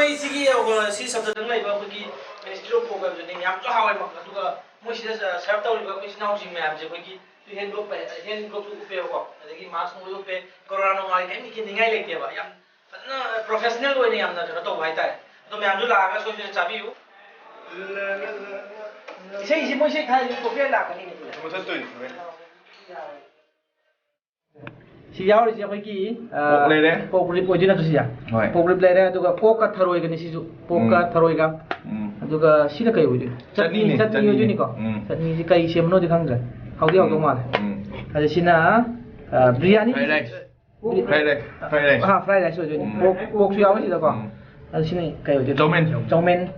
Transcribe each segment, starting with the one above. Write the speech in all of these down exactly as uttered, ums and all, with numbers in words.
ꯑꯩ ꯁꯤꯒꯤ, ꯑ, ꯁꯤ ꯁꯞꯇꯗꯪ ꯂꯩꯕ ꯑꯩꯈꯣꯏꯒꯤ Ministry of Pork ꯍꯥꯏꯕꯗꯨꯅꯦ, ꯌꯥꯝꯁꯨ ꯍꯥꯎꯋꯦꯕ꯫ ꯑꯗꯨꯒ ꯃꯣꯏꯁꯤꯗ ꯁ-, serve ꯇꯧꯔꯤꯕ ꯑꯩꯈꯣꯏ ꯏꯆꯤꯟ ꯏꯅꯥꯎꯁꯤꯡ ꯃꯌꯥꯝꯁꯦ ꯑꯩꯈꯣꯏꯒꯤ hand glove, hand gloveꯁꯨ ꯎꯞꯄꯦꯕꯀꯣ, ꯑꯗꯒꯤ mask ꯀꯨꯝꯕ ꯎꯞꯄꯦ꯫ ꯀꯣꯔꯣꯅꯥ ꯅꯨꯡꯉꯥꯏ ꯀꯔꯤꯝ ꯀꯤꯅꯤꯡꯉꯥꯏ ꯂꯩꯇꯦꯕ꯫ ꯌꯥꯝ ꯐꯖꯅ professional ꯑꯣꯏꯅ ꯌꯥꯝꯅ ꯀꯩꯅꯣ ꯇꯧꯕ ꯍꯥꯏꯇꯥꯔꯦ꯫ ꯑꯗꯣ ꯃꯌꯥꯝꯁꯨ ꯂꯥꯛꯑꯒ ꯁꯣꯏꯗꯅ ꯆꯥꯕꯤꯌꯨ꯫ ꯏꯁꯩꯁꯤ ꯃꯣꯏ ꯏꯁꯩ ꯊꯥꯔꯗꯤ copyright ꯂꯥꯛꯀꯅꯤ꯫ ꯃꯨꯊꯠꯇꯣꯏꯅꯤ꯫ ꯁꯤ ꯌꯥꯎꯔꯤꯁꯦ ꯑꯩꯈꯣꯏꯒꯤ, ꯑ, pork ꯂꯩꯔꯦ꯫ Pork rib ꯑꯣꯏꯗꯣꯏ ꯅꯠꯇ꯭ꯔꯣ ꯁꯤꯁꯦ? ꯍꯣꯏ꯫ Pork rib ꯂꯩꯔꯦ, ꯑꯗꯨꯒ porkꯀ ꯊꯔꯣꯏꯒꯅꯤ ꯁꯤꯁꯨ꯫ Porkꯀ ꯎꯝ꯫ ꯊꯔꯣꯏꯒ꯫ ꯎꯝ꯫ ꯑꯗꯨꯒ ꯁꯤꯅ ꯀꯩ ꯑꯣꯏꯗꯣꯏꯅꯣ? ꯆꯠꯅꯤ, ꯆꯠꯅꯤꯅꯦ, ꯆꯠꯅꯤ ꯆꯠꯅꯤꯅꯦ꯫ ꯑꯣꯏꯗꯣꯏꯅꯤꯀꯣ? ꯎꯝ꯫ ꯆꯠꯅꯤꯁꯤ ꯀꯩ ꯁꯦꯝꯕꯅꯣꯗꯤ ꯈꯪꯗ꯭ꯔꯦ꯫ ꯍꯥꯎꯗꯤ ꯍꯥꯎꯗꯧ ꯎꯝ꯫ ꯃꯥꯜꯂꯦ꯫ ꯎꯝ꯫ ꯑꯗ ꯁꯤꯅ, ꯑ, biryani. Fried rice꯫ Fried rice, fried rice꯫ ꯑꯥ, fried rice ꯑꯣꯏꯗꯣꯏꯅꯤ꯫ ꯎꯝ꯫ Pork, porkꯁꯨ ꯌꯥꯎꯋꯤ ꯁꯤꯗꯀꯣ꯫ ꯎꯝ꯫ ꯑꯗ ꯁꯤꯅ ꯀꯩ ꯑꯣꯏꯗꯣꯏꯅꯣ? Chow mein꯫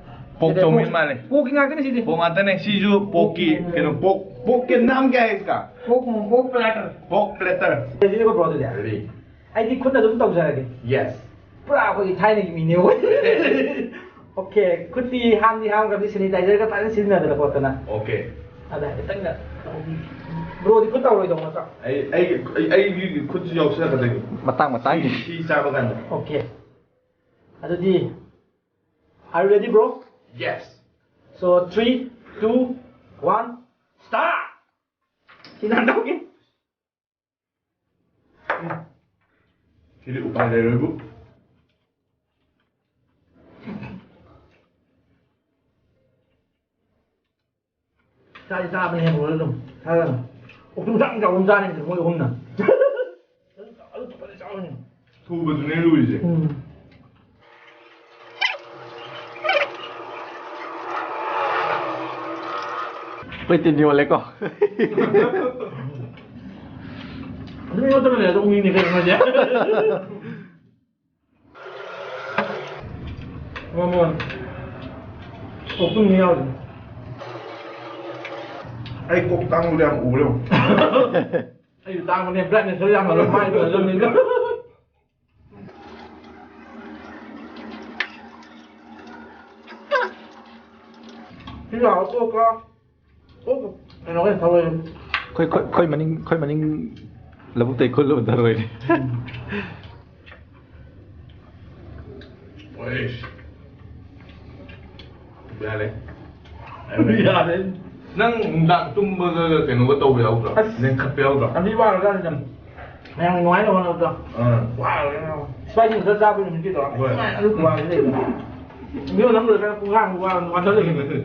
Pork ꯁꯤꯗ chow mein pork, ꯃꯥꯜꯂꯦ꯫ Porkꯀꯤ ꯉꯥꯛꯇꯅꯤ ꯁꯤꯗꯤ꯫ Pork ꯉꯥꯛꯇꯅꯦ꯫ ꯁꯤꯁꯨ porkꯀꯤ ꯎꯝ꯫ ꯀꯩꯅꯣ, pork, porkꯀꯤ नाम क्या है इसका? Pork, pork platter꯫ Pork platter꯫ Ready ꯅꯤꯀꯣ bro ꯑꯗꯨꯗꯤ? Ready꯫ ꯑꯩꯗꯤ ꯈꯨꯠꯅ ꯑꯗꯨꯝ ꯇꯧꯖꯔꯒꯦ꯫ Yes꯫ ꯄꯨꯔꯥ ꯑꯩꯈꯣꯏꯒꯤ ꯊꯥꯏꯅꯒꯤ ꯃꯤꯅꯦ ꯑꯩꯈꯣꯏ꯫ Okay, ꯈꯨꯠꯇꯤ ꯍꯥꯝꯗꯤ ꯍꯥꯝꯈ꯭ꯔꯕꯅꯤ, sanitizerꯒ ꯐꯖꯅ ꯁꯤꯖꯤꯟꯅꯗꯅ ꯈꯣꯠꯇꯅ꯫ Okay꯫ ꯑꯗ ꯍꯥꯏꯐꯦꯠꯇꯪꯒ ꯇꯧꯕꯤ-, broꯗꯤ ꯈꯨꯠ ꯇꯧꯔꯣꯏꯗꯧꯕ ꯅꯠꯇ꯭ꯔꯣ? ꯑꯩ, ꯑꯩꯒꯤ, ꯑꯩ, ꯑꯩꯒꯤ ꯈꯨꯠꯁꯨ ꯌꯥꯎꯁꯜꯂꯛꯀꯗꯣꯏꯅꯤ꯫ ꯃꯇꯥꯡ ꯃꯇꯥꯡꯒꯤ꯫ ꯁꯤ, ꯁꯤ ꯆꯥꯕ ꯀꯥꯟꯗ꯫ Okay꯫ ꯑꯗꯨꯗꯤ, are you ready, bro? Yes꯫ So, three, two, one, start! ꯁꯤ ꯍꯥꯟꯅ ꯇꯧꯒꯦ꯫ ꯁꯤꯗꯤ ꯎꯄꯥꯏ ꯂꯩꯔꯣꯏꯕꯨ꯫ ꯆꯥꯗꯤ ꯆꯥꯕꯅꯦ ꯕ꯭ꯔꯣ ꯑꯗꯨꯝ꯫ ꯊꯥꯖꯗꯅ꯫ ꯑꯣꯛꯇꯨꯝ ꯆꯥꯛ ꯆꯥꯎꯕ ꯑꯃ ꯆꯥꯔꯤꯕꯅꯦ ꯃꯣꯏ ꯑꯍꯨꯝꯅ꯫ ꯑꯗꯨ ꯐꯖꯅ ꯆꯥꯎꯕꯅꯦ꯫ ꯊꯨꯕꯗꯨꯅꯦ ꯂꯨꯔꯤꯁꯦ꯫ ꯎꯝ꯫ ꯑꯩꯈꯣꯏ ꯇꯤꯟ ꯌꯣꯜꯂꯦꯀꯣ꯫ ꯑꯗꯨꯝ ꯌꯣꯠꯇꯅ ꯂꯩꯔ ꯑꯗꯨꯝ ꯎꯪꯉꯤꯅꯦ ꯀꯩꯅꯣ ꯍꯥꯏꯁꯦ꯫ ꯃꯃꯣꯟ꯫ ꯀꯣꯛꯇꯨꯝ ꯌꯥꯎꯔꯤ꯫ ꯑꯩ ꯀꯣꯛ ꯇꯥꯡꯕꯗ ꯌꯥꯝ ꯎꯔꯦ꯫ ꯑꯩꯁꯨ ꯇꯥꯡꯕꯅꯦ, brightness ꯈꯔ ꯌꯥꯝꯍꯜꯂꯣ, ꯃꯥꯏ ꯐꯖꯅꯕꯅꯤꯅ꯫ ꯁꯤ ꯂꯥꯛꯑꯣ, ꯇꯣꯛꯑꯣ꯫ ꯑꯣ, ꯀꯩꯅꯣ ꯑꯣꯏꯅ ꯊꯧꯔꯦ꯫ ꯑꯩꯈꯣꯏ, ꯑꯩꯈꯣꯏ, ꯑꯩꯈꯣꯏ ꯃꯅꯤꯡ, ꯑꯩꯈꯣꯏ ꯃꯅꯤꯡ ꯂꯧꯕꯨꯛꯇꯩ ꯈꯨꯜꯂꯨꯕ ꯊꯔꯣꯏꯅꯤ꯫ ꯑꯩꯁ꯫ ꯌꯥꯔꯦ꯫ ꯌꯥꯔꯦ꯫ ꯅꯪ ꯅꯨꯡꯗꯥꯡ ꯇꯨꯝꯕꯒ ꯀꯩꯅꯣꯒ ꯇꯧꯕ ꯌꯥꯎꯗ꯭ꯔꯣ? ꯑꯁ꯫ ꯂꯦꯡꯈꯠꯄ ꯌꯥꯎꯗ꯭ꯔꯣ? ꯑꯗꯨꯗꯤ ꯋꯥꯔꯀꯥꯟꯁꯤꯗ ꯃꯌꯥꯝꯒꯤ ꯅꯨꯡꯉꯥꯏꯅꯕ ꯍꯣꯠꯅꯕꯗꯣ꯫ ꯑꯥ꯫ ꯋꯥꯔꯕꯅꯦ꯫ Spicy noodle ꯆꯥꯕ ꯅꯨꯃꯤꯠꯀꯤꯗꯣ꯫ ꯍꯣꯏ꯫ ꯑꯗꯨ ꯋꯥꯕꯗꯤ ꯂꯩꯕꯅꯦ꯫ Video ꯅꯝ ꯂꯣꯏꯔꯀꯥꯟꯗ ꯄꯨꯡ ꯉꯥꯡ ꯋꯥ-, ꯋꯥꯊ ꯂꯩꯕꯅꯦ꯫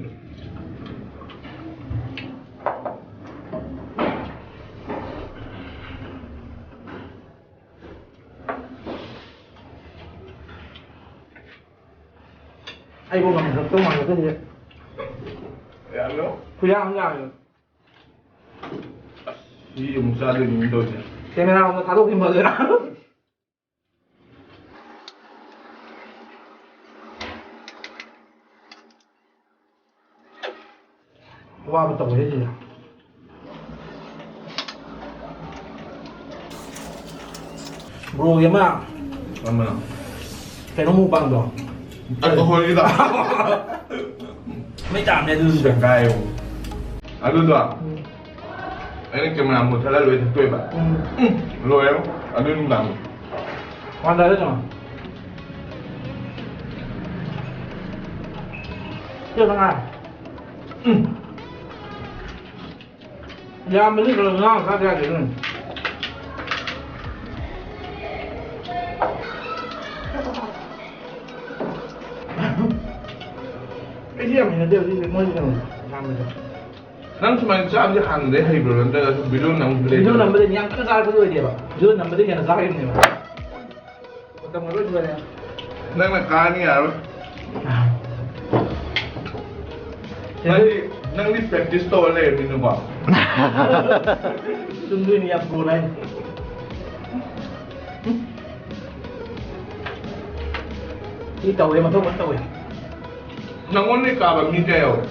ꯑꯩꯕꯨ ꯉꯝꯗ꯭ꯔꯛꯇꯧ ꯃꯥꯜꯂꯦ ꯑꯗꯨꯗꯤ꯫ ꯌꯥꯔꯣ? ꯈꯨꯌꯥ ꯑꯃ ꯌꯥꯔꯦ꯫ ꯁꯤ ꯑꯃꯨꯛ ꯆꯥꯗꯣꯏꯅꯤ ꯇꯧꯔꯤꯁꯦ꯫ Camera ꯔꯣꯝꯗ ꯊꯥꯗꯣꯛꯈꯤꯕ ꯐꯗꯣꯏꯔꯥ? ꯑꯋꯥꯕ ꯇꯧꯋꯦ ꯁꯤꯁꯦ꯫ Bro ꯒꯤ ꯑꯃ ꯑꯃꯅ ꯀꯩꯅꯣ mukbang ꯗꯣ꯫ Alcohol ꯒꯤꯗꯣ꯫ ꯃꯩ ꯇꯥꯕꯅꯦ ꯑꯗꯨꯁꯨ꯫ ꯁꯦꯒꯥꯏꯌꯣ꯫ ꯑꯗꯨꯗꯣ ꯎꯝ꯫ ꯑꯩꯅ camera ꯃꯨꯠꯊꯠꯂ ꯂꯣꯏ ꯊꯛꯇꯣꯏꯕ꯫ ꯎꯝ꯫ ꯎꯝ, ꯂꯣꯏꯔꯦ꯫ ꯑꯗꯨ ꯅꯨꯡꯗꯥꯡꯗꯣ꯫ ꯋꯥꯟꯗꯔꯦ ꯀꯩꯅꯣ꯫ ꯁꯤ ꯈꯛꯇ ꯉꯥꯏꯔꯦ꯫ ꯎꯝ꯫ ꯌꯥꯝꯕꯗꯤ ꯈꯔ ꯉꯥ ꯈꯔ ꯆꯥꯗꯦ ꯑꯗꯨꯅ꯫ ꯑꯩꯗꯤ ꯌꯥꯝ ꯍꯩꯅꯗꯦ ꯍꯧꯖꯤꯛ ꯃꯣꯏꯒꯤ ꯀꯩꯅꯣꯗꯣ, ꯌꯥꯝꯕꯗꯣ꯫ ꯅꯪ ꯁꯨꯃꯥꯏꯅ ꯆꯥꯕꯁꯦ ꯍꯥꯟꯅꯗꯩ ꯍꯩꯕ꯭ꯔꯣ? ꯅꯠꯇ꯭ꯔꯒ ꯁꯨꯝ video ꯅꯝꯕꯗꯩ? Video ꯅꯝꯕꯗꯩꯅꯦ, ꯌꯥꯝ ꯀꯟꯅ ꯆꯥꯔꯛꯄꯗꯤ ꯑꯣꯏꯗꯦꯕ꯫ Video ꯅꯝꯕꯗꯩ ꯍꯦꯟꯅ ꯆꯥꯈꯤꯕꯅꯦꯕ꯫ ꯃꯇꯝꯒ ꯂꯣꯏ ꯂꯣꯏꯔꯦ꯫ ꯅꯪꯅ ꯀꯥꯅꯤ ꯌꯥꯔꯣꯏ꯫ ꯅꯪꯗꯤ, ꯅꯪꯗꯤ practice ꯇꯧꯔ ꯂꯩꯔꯕꯅꯤꯅꯀꯣ꯫ ꯆꯨꯝꯗꯣꯏꯅꯤ, ꯌꯥꯝ ꯀꯣꯟꯅ ꯍꯥꯏ꯫ ꯁꯤ ꯇꯧꯋꯦ, ꯃꯊꯧ ꯐꯖꯅ ꯇꯧꯋꯦ꯫ ꯅꯪꯉꯣꯟꯗꯩ ꯀꯥꯕ ꯃꯤ ꯀꯌꯥ ꯌꯥꯎꯋꯦ?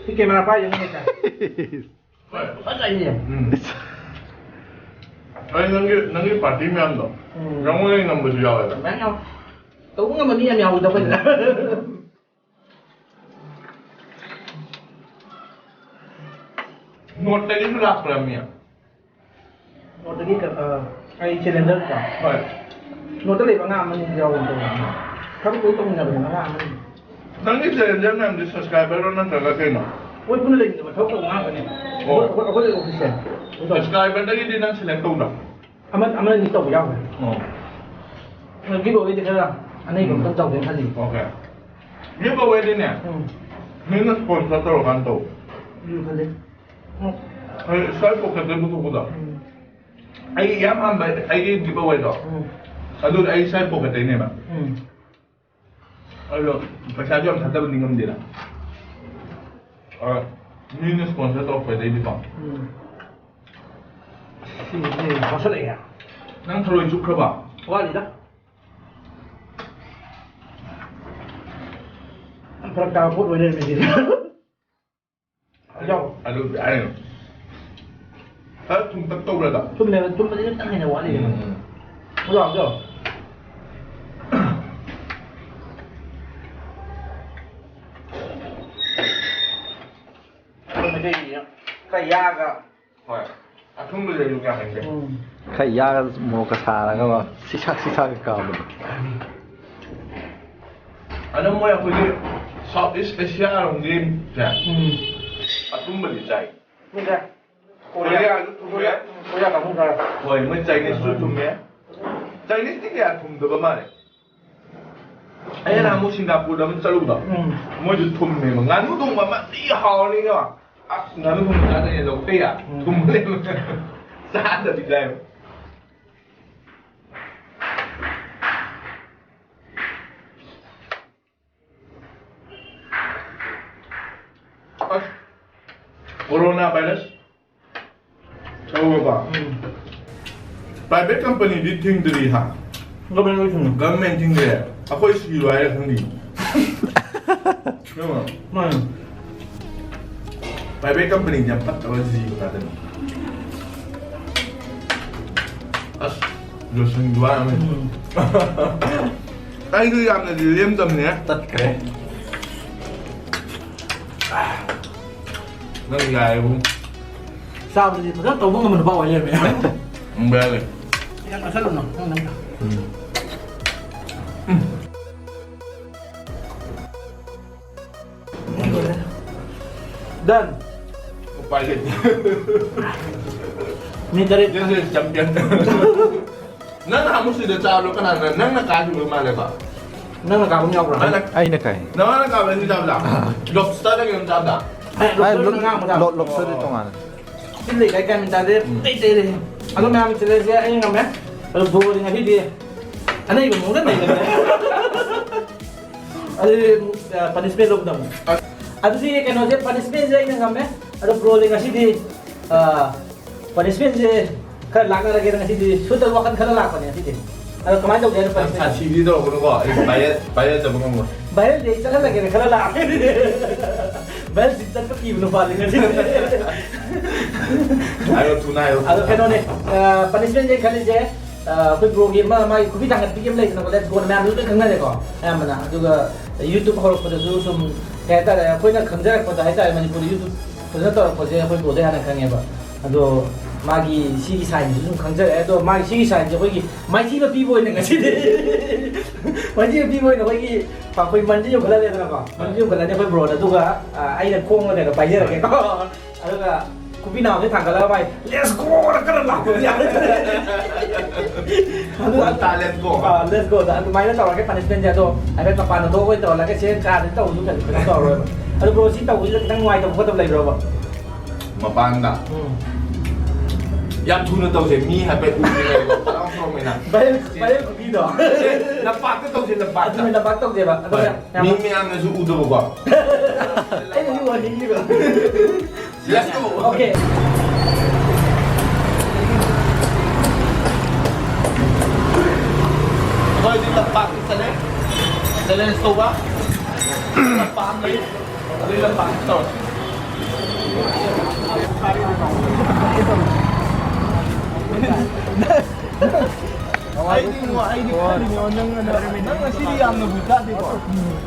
ꯁꯤ camera ꯄꯥꯏꯔꯤꯁꯦ ꯅꯪ ꯂꯩꯀꯥꯏ꯫ ꯍꯣꯏ꯫ ꯐꯖꯩꯌꯦ꯫ ꯎꯝ꯫ ꯑꯩ ꯅꯪꯒꯤ, ꯅꯪꯒꯤ party ꯃꯌꯥꯝꯗꯣ ꯎꯝ꯫ ꯅꯪꯉꯣꯟꯗꯩ ꯉꯝꯕꯁꯨ ꯌꯥꯎꯋꯦꯕ꯫ ꯃꯌꯥꯝ ꯌꯥꯎꯋꯦ꯫ ꯇꯧꯕ ꯉꯝꯕ ꯃꯤ ꯌꯥꯝ ꯌꯥꯎꯋꯤꯗ ꯑꯩꯈꯣꯏꯗ꯫ North ꯇꯒꯤꯁꯨ ꯂꯥꯛꯄ꯭ꯔꯥ ꯃꯤ? North ꯇꯒꯤ ꯀ-, ꯑ, ꯑꯩ Challenger ꯀꯣ꯫ ꯍꯣꯏ꯫ ꯅꯣꯠꯇ ꯂꯩꯕ ꯑꯉꯥꯡ ꯑꯃꯅꯤ ꯌꯥꯎꯕꯅꯤ ꯇꯧꯕꯅꯤ꯫ ꯊꯕꯛ ꯂꯣꯏ ꯇꯧꯃꯤꯟꯅꯕꯅꯦ ꯑꯉꯥꯡ ꯑꯃꯅꯤ꯫ ꯅꯪꯒꯤ ꯆꯦꯂꯦꯟꯖꯔ ꯃꯌꯥꯝꯗꯤ ꯁꯕꯁꯀ꯭ꯔꯥꯏꯕꯔꯣ ꯅꯠꯇ꯭ꯔꯒ ꯀꯩꯅꯣ? ꯃꯣꯏ ꯄꯨꯟꯅ ꯂꯩꯃꯤꯟꯅꯕ ꯊꯕꯛ ꯇꯧꯕ ꯉꯥꯛꯇꯅꯦ꯫ ꯑꯣ꯫ ꯑꯩꯈꯣꯏ, ꯑꯩꯈꯣꯏ, ꯑꯩꯈꯣꯏ ꯑꯣꯐꯤꯁꯁꯦ ꯑꯗꯨꯝ ꯇꯧꯋꯦ꯫ ꯁꯕꯁꯀ꯭ꯔꯥꯏꯕꯔꯗꯒꯤꯗꯤ ꯅꯪ ꯁꯦꯂꯦꯛ ꯇꯧꯗ꯭ꯔꯣ? ꯑꯃ, ꯑꯃꯅꯤ ꯇꯧꯕ ꯌꯥꯎꯈ꯭ꯔꯦ꯫ ꯑꯣ꯫ ꯒꯤꯐ ꯑꯋꯦꯗꯤ ꯈꯔ ꯑꯅꯩꯕ ꯑꯝꯇꯪ ꯇꯧꯒꯦꯅ ꯈꯜꯂꯤ꯫ ꯑꯣꯀꯦ꯫ ꯒꯤꯐ ꯑꯋꯦꯗꯤꯅꯦ, ꯎꯝ꯫ ꯃꯤꯅ ꯁ꯭ꯄꯣꯟꯁꯔ ꯇꯧꯔꯀꯥꯟꯗ ꯇꯧ꯫ ꯎꯝ, ꯈꯜꯂꯤ꯫ ꯎꯝ꯫ ꯑꯩ ꯏꯁꯥꯒꯤ ꯄꯣꯀꯦꯠꯇꯩ ꯄꯨꯊꯣꯛꯄꯗꯣ꯫ ꯎꯝ꯫ ꯑꯩꯒꯤ ꯏꯍꯥꯟ ꯍꯥꯟꯕ ꯑꯩꯒꯤ ꯒꯤꯐ ꯑꯋꯦꯗꯣ꯫ ꯎꯝ꯫ ꯑꯗꯨꯗꯤ ꯑꯩ ꯏꯁꯥꯒꯤ ꯄꯣꯀꯦꯠꯇꯩꯅꯦꯕ꯫ ꯎꯝ꯫ ꯑꯗꯣ ꯄꯩꯁꯥꯁꯨ ꯌꯥꯝ ꯊꯥꯗꯕꯗꯤ ꯉꯝꯗꯦꯅ꯫ ꯑ, ꯃꯤꯅ ꯁ꯭ꯄꯣꯟꯁꯔ ꯇꯧꯔꯛꯄꯗꯩꯗꯤꯀꯣ꯫ ꯎꯝ꯫ ꯁꯤꯁꯦ ꯆꯥꯁꯜꯂꯛꯑꯦ꯫ ꯅꯪ ꯊꯔꯣꯏ ꯆꯨꯞꯈ꯭ꯔꯕ? ꯋꯥꯠꯂꯤꯗ꯫ ꯌꯥꯝ ꯐꯔꯛ ꯇꯥꯕ ꯄꯣꯠ ꯑꯣꯏ ꯂꯩꯔꯝꯃꯦ ꯁꯤꯗꯤ꯫ ꯌꯥꯎ꯫ ꯑꯗꯨ ꯍꯥꯏꯔꯤꯅꯣ꯫ ꯈꯔ ꯊꯨꯝꯇꯛ ꯇꯧꯕ꯭ꯔꯥ ꯑꯗꯣ? ꯊꯨꯝꯃꯦꯕ, ꯊꯨꯝꯕꯗꯤ ꯈꯤꯇꯪ ꯍꯦꯟꯅ ꯋꯥꯠꯂꯤꯗꯅ꯫ ꯎꯝ꯫ ꯑꯗꯣ ꯍꯥꯞꯆꯧ꯫ ꯑꯩꯈꯣꯏ ꯃꯩꯇꯩꯒꯤꯗꯤ ꯈꯔ ꯌꯥꯛꯑꯒ꯫ ꯍꯣꯏ꯫ ꯑꯊꯨꯝꯕꯁꯦ ꯑꯩꯁꯨ ꯀꯌꯥ ꯍꯩꯅꯗꯦ꯫ ꯎꯝ꯫ ꯈꯔ ꯌꯥꯛꯑꯒ ꯃꯣꯔꯣꯛꯀ ꯁꯥꯔꯒꯀꯣ꯫ ꯁꯤꯁꯥꯛ ꯁꯤꯁꯥꯛꯀ ꯀꯥꯝꯕꯗꯣ꯫ ꯑꯗꯣ ꯃꯣꯏ ꯑꯩꯈꯣꯏꯒꯤ South East Asia ꯔꯣꯝꯒꯤꯁꯦ ꯎꯝ꯫ ꯑꯊꯨꯝꯕꯗꯤ ꯆꯥꯏ꯫ ꯃꯣꯏꯁꯦ ꯀꯣꯔꯤꯌꯥ, ꯀꯣꯔꯤꯌꯥꯁꯨ ꯊꯨꯝꯃꯦ꯫ ꯀꯣꯔꯤꯌꯥ, ꯀꯣꯔꯤꯌꯥ ꯀꯥꯡꯕꯨ ꯈꯔ꯫ ꯍꯣꯏ, ꯃꯣꯏ Chineseꯁꯨ ꯊꯨꯝꯃꯦ꯫ Chineseꯇꯤ ꯀꯌꯥ ꯊꯨꯝꯗꯕ ꯃꯥꯜꯂꯦ꯫ ꯑꯩꯅ ꯅꯍꯥꯟꯃꯨꯛ ꯁꯤꯡꯒꯥꯄꯨꯔꯗ ꯑꯃ ꯆꯠꯂꯨꯕꯗꯣ, ꯎꯝ꯫ ꯃꯣꯏꯁꯨ ꯊꯨꯝꯃꯦꯕ꯫ ꯉꯥꯅꯨ ꯊꯣꯡꯕ ꯑꯃ ꯊꯤ ꯍꯥꯎꯔꯅꯤꯀꯣ꯫ ꯑꯁ, ꯉꯥꯅꯨ ꯊꯣꯡꯕ ꯆꯥꯗꯣꯏꯅꯦ, ꯂꯧꯊꯣꯛ ꯌꯥ꯫ ꯎꯝ꯫ ꯊꯨꯝꯕ ꯂꯩꯕ꯫ ꯆꯥꯗꯕꯤ ꯆꯥꯏꯕ꯫ ꯑꯁ, corona virus ꯇꯧꯔꯕ? ꯎꯝ꯫ Private companyꯗꯤ ꯊꯤꯡꯗ꯭ꯔꯤ ꯍꯥ? Government ꯂꯣꯏ ꯊꯤꯡꯉꯦ꯫ Government ꯊꯤꯡꯗ꯭ꯔꯦ꯫ ꯑꯩꯈꯣꯏ ꯁꯤꯔꯣ ꯍꯥꯏꯔ ꯈꯪꯗꯦ꯫ ꯅꯠꯇ꯭ꯔꯣ? ꯃꯥꯅꯦ꯫ Private companyꯗꯤ ꯌꯥꯝ ꯐꯠꯇꯕ ꯖꯤꯕ ꯉꯥꯛꯇꯅꯤ꯫ ꯑꯁ, ꯂꯣꯏꯁꯟꯈꯤꯕ ꯋꯥ ꯑꯃ꯫ ꯎꯝ꯫ ꯑꯩꯁꯨ ꯌꯥꯝꯅꯗꯤ ꯂꯦꯝꯗꯕꯅꯦ꯫ ꯇꯠꯈ꯭ꯔꯦ꯫ ꯅꯪ ꯌꯥꯏꯕꯨ꯫ ꯆꯥꯕꯗꯗꯤ ꯐꯖꯅ ꯇꯧꯕ ꯉꯝꯕ ꯅꯨꯄꯥ ꯑꯣꯏ ꯂꯩꯔꯝꯃꯦ꯫ ꯎꯝ, ꯌꯥꯔꯦ꯫ ꯌꯥꯝ ꯆꯥꯁꯜꯂꯨꯅꯨ, ꯅꯪ ꯅꯪ꯫ ꯎꯝ꯫ Done. ꯎꯄꯥꯏ ꯂꯩꯇꯦ꯫ ꯃꯤ ꯇꯔꯦꯠ꯫ This is champion. ꯅꯪ ꯅꯍꯥꯟꯃꯨꯛ ꯁꯤꯗ ꯆꯥꯕꯗꯣ ꯀꯅꯥꯅ? ꯅꯪꯅ ꯀꯥꯈꯤꯕ ꯃꯥꯜꯂꯦꯀꯣ? ꯅꯪꯅ ꯀꯥꯕ ꯑꯃ ꯌꯥꯎꯕ꯭ꯔꯥ? ꯅꯪꯅ ꯑꯩꯅ ꯀꯥꯏ꯫ ꯅꯃꯥꯅ ꯀꯥꯕꯗ ꯁꯤ ꯆꯥꯕꯗ? Lobster ꯀꯩꯅꯣꯝ ꯆꯥꯕꯗ? ꯑꯦ, ꯑꯩ lobster ꯂꯣ-, ꯅꯪ ꯉꯥꯡꯕꯗ꯫ Lo-, lobster ꯗꯤ ꯇꯣꯉꯥꯟꯅ꯫ ꯁꯤ ꯂꯩ ꯀꯥꯏ ꯀꯥꯏ ꯃꯤꯟ ꯇꯥꯗꯦ꯫ ꯎꯝ꯫ ꯄꯨꯡꯇꯩ ꯇꯩꯔꯦ꯫ ꯑꯗꯣ ꯃꯌꯥꯝ ꯆꯦꯂꯦꯟꯖꯁꯦ ꯑꯩ ꯉꯝꯃꯦ꯫ ꯑꯗꯣ ꯕ꯭ꯔꯣꯗꯤ ꯉꯁꯤꯗꯤ ꯑꯅꯩꯕ ꯃꯑꯣꯡꯗ ꯅꯩꯔꯝꯃꯦ꯫ ꯑꯗꯨꯗꯤ, ꯑ, punishment ꯂꯧꯕꯗ ꯑꯃꯨꯛ꯫ ꯑꯗꯨꯗꯤ ꯀꯩꯅꯣꯁꯦ, punishmentꯁꯦ ꯑꯩꯅ ꯉꯝꯃꯦ꯫ ꯑꯗꯣ ꯕ꯭ꯔꯣꯗꯤ ꯉꯁꯤꯗꯤ, ꯑ, punishmentꯁꯦ ꯈꯔ ꯂꯥꯛꯅꯔꯒꯦꯅ ꯉꯁꯤꯗꯤ ꯁꯨꯠꯇ ꯋꯥꯈꯜ ꯈꯔ ꯂꯥꯛꯄꯅꯦ ꯉꯁꯤꯗꯤ꯫ ꯑꯗꯣ ꯀꯃꯥꯏꯅ ꯇꯧꯒꯦ ꯍꯥꯏꯅ ꯌꯥꯝ punishment? ꯁꯥꯊꯤꯕꯤ ꯇꯧꯔꯛꯀꯅꯨꯀꯣ, ꯑꯩ viral, viral ꯆꯠꯄ ꯉꯝꯃꯣꯏ꯫ Viralꯗꯤ ꯑꯩ ꯆꯠꯍꯜꯂꯒꯦꯅ ꯈꯔ ꯂꯥꯛꯑꯦ꯫ Viralꯗꯤ ꯆꯠꯄ ꯀꯤꯕ ꯅꯨꯄꯥꯅꯤ ꯉꯁꯤꯗꯤ꯫ ꯍꯥꯏꯔꯣ, ꯊꯨꯅ ꯍꯥꯏꯔꯣ꯫ ꯑꯗꯣ ꯀꯩꯅꯣꯅꯦ, ꯑ, punishmentꯁꯦ ꯈꯜꯂꯤꯁꯦ, ꯑ, ꯑꯩꯈꯣꯏ ꯕ꯭ꯔꯣꯒꯤ ꯑꯃ ꯃꯥꯒꯤ ꯈꯨꯕꯤ ꯊꯥꯡꯒꯠꯄꯤꯒꯤ ꯑꯃ ꯂꯩꯗꯅꯀꯣ, Let's Goꯅ ꯃꯌꯥꯝꯁꯨ ꯂꯣꯏ ꯈꯪꯅꯔꯦꯀꯣ ꯑꯌꯥꯝꯕꯅ꯫ ꯑꯗꯨꯒ YouTube ꯍꯧꯔꯛꯄꯗꯁꯨ ꯁꯨꯝ ꯀꯩ ꯍꯥꯏꯇꯥꯔꯦ, ꯑꯩꯈꯣꯏꯅ ꯈꯪꯖꯔꯛꯄꯗ ꯍꯥꯏꯇꯥꯔꯦ, ꯃꯅꯤꯄꯨꯔꯗ YouTube ꯐꯖꯅ ꯇꯧꯔꯛꯄꯁꯦ ꯑꯩꯈꯣꯏ ꯕ꯭ꯔꯣꯗꯩ ꯍꯥꯟꯅ ꯈꯪꯉꯦꯕ꯫ ꯑꯗꯣ ꯃꯥꯒꯤ ꯁꯤꯒꯤ signꯁꯤꯁꯨ ꯁꯨꯝ ꯈꯪꯖꯔꯛꯑꯦ꯫ ꯑꯗꯣ ꯃꯥꯒꯤ ꯁꯤꯒꯤ signꯁꯦ ꯑꯩꯈꯣꯏꯒꯤ ꯃꯥꯏꯊꯤꯕ ꯄꯤꯕ ꯑꯣꯏꯅ ꯉꯁꯤꯗꯤ ꯃꯥꯏꯊꯤꯕ ꯄꯤꯕ ꯑꯣꯏꯅ ꯑꯩꯈꯣꯏꯒꯤ ꯄꯥꯛꯄꯩ ꯃꯟꯁꯦ ꯌꯣꯟꯈꯠꯍꯜꯂꯦꯗꯅꯀꯣ꯫ ꯃꯟꯁꯦ ꯌꯣꯟꯈꯠꯂꯅꯤ ꯑꯩꯈꯣꯏ ꯕ꯭ꯔꯣꯅ꯫ ꯑꯗꯨꯒ, ꯑ, ꯑꯩꯅ ꯈꯣꯡꯅ ꯀꯩꯅꯣ ꯄꯥꯏꯖꯔꯒꯦꯀꯣ꯫ ꯑꯗꯨꯒ ꯈꯨꯕꯤ ꯅꯥꯎꯁꯦ ꯊꯥꯡꯒꯠꯂꯒ ꯃꯥꯏ "Let's Goꯅ" ꯀꯟꯅ ꯂꯥꯎꯕꯗꯤ ꯌꯥꯔꯦ꯫ ꯑꯗꯨ, ꯍꯣꯏ, ꯇꯥ, "Let's Go"꯫ ꯑꯥ, "Let's Goꯗ" ꯑꯗꯨꯃꯥꯏꯅ ꯇꯧꯔꯒꯦ punishmentꯁꯦ꯫ ꯑꯗꯣ ꯍꯥꯏꯐꯦꯠ ꯃꯄꯥꯟꯗ ꯊꯣꯛꯑꯒ ꯇꯧꯍꯜꯂꯒꯦ꯫ ꯁꯦ ꯀꯥꯗꯗꯤ ꯇꯧꯕꯁꯨ ꯀꯩꯁꯨ ꯀꯩꯅꯣ ꯇꯧꯔꯔꯣꯏꯕ꯫ ꯑꯗꯨ ꯕ꯭ꯔꯣ, ꯁꯤ ꯇꯧꯕꯁꯤꯗ ꯈꯤꯇꯪ ꯅꯨꯡꯉꯥꯏꯇꯕ ꯈꯣꯠꯇꯕ ꯂꯩꯕ꯭ꯔꯣꯕ? ꯃꯄꯥꯟꯗ꯫ ꯎꯝ꯫ ꯌꯥꯝ ꯊꯨꯅ ꯇꯧꯁꯦ, ꯃꯤ ꯍꯥꯏꯐꯦꯠ ꯎꯗ꯭ꯔꯤꯉꯩꯗ ꯐꯠ ꯂꯥꯎ ꯊꯣꯛꯂꯛꯑꯣ꯫ Viral, viral ꯈꯨꯕꯤꯗꯣ꯫ ꯂꯝꯄꯥꯛꯇ ꯇꯧꯁꯦ, ꯂꯝꯄꯥꯛꯇ꯫ ꯑꯗꯨꯅ ꯂꯝꯄꯥꯛ ꯇꯧꯁꯦꯕ꯫ ꯑꯗꯨꯒ ꯍꯣꯏ꯫ ꯌꯥꯝ ꯃꯤ ꯃꯌꯥꯝꯅꯁꯨ ꯎꯗꯕꯀꯣ꯫ ꯑꯩꯅꯗꯤ ꯎꯍꯟꯅꯤꯡꯗꯦꯕ꯫ Let's go. Okay. ꯑꯩꯈꯣꯏ ꯍꯧꯖꯤꯛ ꯂꯝꯄꯥꯛꯇ ꯆꯠꯂꯦ꯫ Challenge ꯇꯧꯕ꯫ ꯂꯝꯄꯥꯛ ꯑꯃ ꯂꯩ꯫ ꯑꯗꯨꯒꯤ ꯂꯝꯄꯥꯛꯇ ꯇꯧꯔꯁꯤ꯫ ꯑꯩꯗꯤ ꯉꯣ-, ꯑꯩꯗꯤ ꯈꯜꯂꯤꯅꯦ, ꯅꯪ, ꯅꯪ ꯉꯁꯤꯗꯤ ꯌꯥꯝꯅꯕꯨ ꯆꯥꯗꯦꯀꯣ?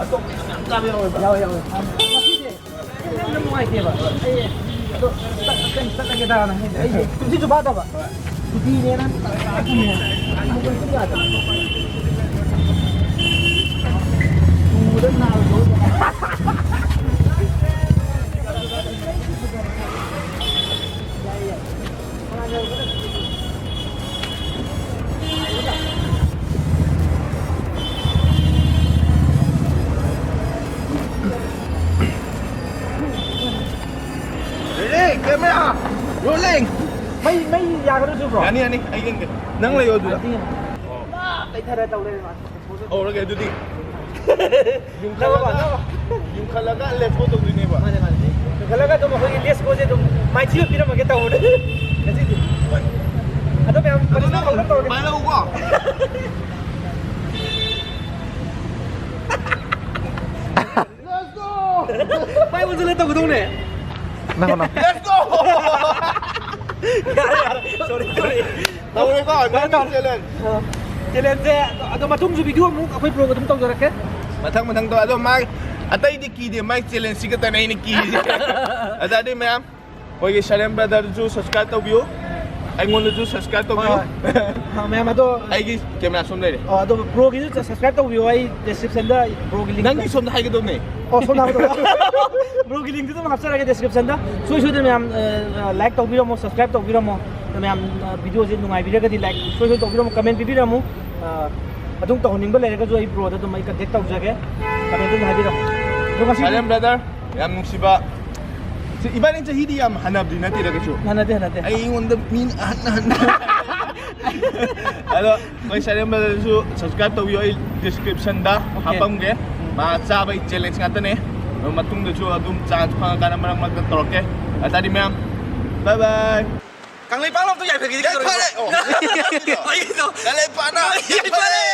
ꯑꯇꯣꯞꯄ ꯌꯥꯝ ꯆꯥꯕ ꯌꯥꯎꯋꯦꯕ꯫ ꯌꯥꯎꯋꯦ, ꯌꯥꯎꯋꯦ꯫ ꯉꯁꯤꯗꯤ ꯌꯥꯝꯅ ꯅꯨꯡꯉꯥꯏꯇꯦꯕ꯫ ꯑꯩ ꯑꯗꯣ ꯆꯠ-, ꯆꯠ-, ꯆꯠꯂꯒꯦꯗꯥꯅ ꯍꯥꯏꯗꯤ ꯑꯩꯁꯦ ꯇꯨꯝꯁꯤꯠꯁꯨ ꯐꯥꯗꯕ꯫ ꯁꯨꯇꯤꯅꯦꯅ ꯇꯨꯝꯕ ꯌꯥꯗꯕ꯫ Ready, camera, rolling. ꯃꯩ, ꯃꯩ ꯌꯥꯒꯗ꯭ꯔꯣ ꯁꯤꯕ꯭ꯔꯣ? ꯌꯥꯅꯤ, ꯌꯥꯅꯤ, ꯑꯩ ꯌꯦꯡꯒꯦ꯫ ꯅꯪ ꯂꯩꯌꯣ ꯑꯗꯨꯗ꯫ ꯂꯩꯊꯔ ꯇꯧ ꯂꯩꯔꯦ ꯃꯥ꯫ ꯍꯧꯔꯒꯦ ꯑꯗꯨꯗꯤ꯫ ꯌꯨꯝꯈꯠꯂꯒ, ꯂꯧꯔꯣ, ꯂꯧꯔꯣ꯫ ꯌꯨꯝꯈꯠꯂꯒ let's go ꯇꯧꯗꯣꯏꯅꯦꯕ꯫ ꯃꯥꯅꯦ, ꯃꯥꯅꯦ꯫ ꯌꯨꯝꯈꯠꯂꯒ ꯑꯗꯨꯝ ꯑꯩꯈꯣꯏꯒꯤ let's go ꯁꯦ ꯑꯗꯨꯝ ꯃꯥꯏꯊꯤꯕ ꯄꯤꯔꯝꯃꯒꯦ ꯇꯧꯕꯅꯦ꯫ ꯉꯁꯤꯗꯤ꯫ ꯑꯗꯣ ꯃꯌꯥꯝ ꯑꯗꯣ ꯅꯪ ꯄꯥꯔꯇꯤꯁꯤꯄꯦꯠ ꯇꯧꯔꯒꯦ꯫ ꯃꯥꯏ ꯂꯧꯀꯣ꯫ Let's go! ꯃꯥꯏ ꯑꯣꯟꯁꯤꯜꯂ ꯇꯧꯒꯗꯧꯅꯦ꯫ ꯅꯪ ꯍꯣꯠꯅꯧ꯫ Let's go! ꯌꯥꯔꯦ, ꯌꯥꯔꯦ꯫ Sorry, sorry꯫ ꯇꯧꯔꯦꯀꯣ, ꯅꯪꯒꯤ ꯇꯧꯔꯦ꯫ Challenge꯫ ꯑ, challenge ꯁꯦ ꯑꯗꯣ ꯃꯇꯨꯡꯁꯨ video ꯑꯃꯨꯛ ꯑꯩꯈꯣꯏ ꯕ꯭ꯔꯣꯒ ꯑꯗꯨꯝ ꯇꯧꯖꯔꯛꯀꯦ꯫ ꯃꯊꯪ ꯃꯊꯪ ꯇꯧ꯫ ꯑꯗꯣ ꯃꯥ ꯑꯇꯩꯗꯤ ꯀꯤꯗꯦ, ꯃꯥꯏ challenge ꯁꯤ ꯈꯛꯇꯅꯦ ꯑꯩꯅ ꯀꯤꯔꯤꯁꯦ꯫ ꯑꯗꯨꯗꯤ ꯃꯌꯥꯝ ꯑꯩꯈꯣꯏꯒꯤ ꯁꯔꯦꯝ brother ꯗꯁꯨ subscribe ꯇꯧꯕꯤꯌꯨ, ꯑꯩꯉꯣꯟꯗꯁꯨ subscribe ꯇꯧꯕꯤꯌꯨ꯫ ꯍꯣꯏ, ꯍꯣꯏ꯫ ꯑ, ꯃꯌꯥꯝ ꯑꯗꯣ ꯑꯩꯒꯤ camera ꯁꯣꯝ ꯂꯩꯔꯦ꯫ ꯑꯣ, ꯑꯗꯣ ꯕ꯭ꯔꯣꯒꯤꯁꯨ subscribe ꯇꯧꯕꯤꯌꯣ, ꯑꯩ description ꯗ ꯕ꯭ꯔꯣꯒꯤ link ꯅꯪꯒꯤ ꯁꯣꯝꯗ ꯍꯥꯏꯒꯗꯧꯅꯦ꯫ ꯑꯣ, ꯁꯣꯝꯗ ꯍꯥꯏꯒꯗꯧꯕ꯫ ꯕ꯭ꯔꯣꯒꯤ link ꯇꯨ ꯑꯗꯨꯝ ꯍꯥꯞꯆꯔꯒꯦ description ꯗ꯫ ꯁꯣꯏ ꯁꯣꯏꯗꯅ ꯃꯌꯥꯝ, ꯑ, ꯑ, like ꯇꯧꯕꯤꯔꯝꯃꯣ, subscribe ꯇꯧꯕꯤꯔꯝꯃꯣ꯫ ꯑꯗꯣ ꯃꯌꯥꯝ, ꯑ, video ꯁꯦ ꯅꯨꯡꯉꯥꯏꯕꯤꯔꯒꯗꯤ like ꯁꯣꯏ ꯁꯣꯏ ꯇꯧꯕꯤꯔꯝꯃꯣ, comment ꯄꯤꯕꯤꯔꯝꯃꯨ꯫ ꯑ, ꯑꯗꯨꯝ ꯇꯧꯍꯟꯅꯤꯡꯕ ꯂꯩꯔꯒꯁꯨ ꯑꯩ ꯕ꯭ꯔꯣꯗ ꯑꯗꯨꯝ ꯑꯩ contact ꯇꯧꯖꯒꯦ꯫ Comment ꯑꯗꯨꯝ ꯍꯥꯏꯕꯤꯔꯝꯃꯣ꯫ ꯑꯗꯣ ꯉꯁꯤꯗꯤ ꯁꯔꯦꯝ brother꯫ ꯌꯥꯝ ꯅꯨꯡꯁꯤꯕ꯫ ꯁꯤ ꯏꯕꯥꯅꯤ ꯆꯍꯤꯗꯤ ꯌꯥꯝ ꯍꯟꯅꯕꯗꯤ ꯅꯠꯇꯦꯗ ꯀꯩꯁꯨ꯫ ꯍꯟꯅꯗꯦ, ꯍꯟꯅꯗꯦ꯫ ꯑꯩꯉꯣꯟꯗ ꯃꯤꯅ ꯑꯍꯟ ꯑꯍꯟ꯫ ꯑꯗꯣ ꯑꯩꯈꯣꯏ ꯁꯔꯦꯝ brother ꯁꯨ subscribe ꯇꯧꯕꯤꯌꯣ, ꯑꯩ description ꯗ Okay. ꯍꯥꯞꯄꯝꯒꯦ꯫ ꯎꯝ꯫ ꯃꯥ ꯆꯥꯕꯒꯤ challenge ꯉꯥꯛꯇꯅꯦ꯫ ꯑꯗꯣ ꯃꯇꯨꯡꯗꯁꯨ ꯑꯗꯨꯝ chance ꯐꯪꯉꯀꯥꯟꯗ ꯃꯔꯛ ꯃꯔꯛꯇ ꯇꯧꯔꯛꯀꯦ꯫ ꯑꯗꯨꯗꯤ ꯃꯌꯥꯝ, bye bye꯫ ꯀꯪꯂꯩꯄꯥꯛꯂꯣꯝꯗ ꯌꯥꯏꯐꯒꯤꯗꯤ ꯀꯩꯗꯧꯔꯒꯦ? ꯌꯥꯏꯐꯔꯦ! ꯑꯣ꯫ ꯑꯩꯒꯤꯗꯣ꯫ ꯀꯪꯂꯩꯄꯥꯛꯅ ꯌꯥꯏꯐꯔꯦ!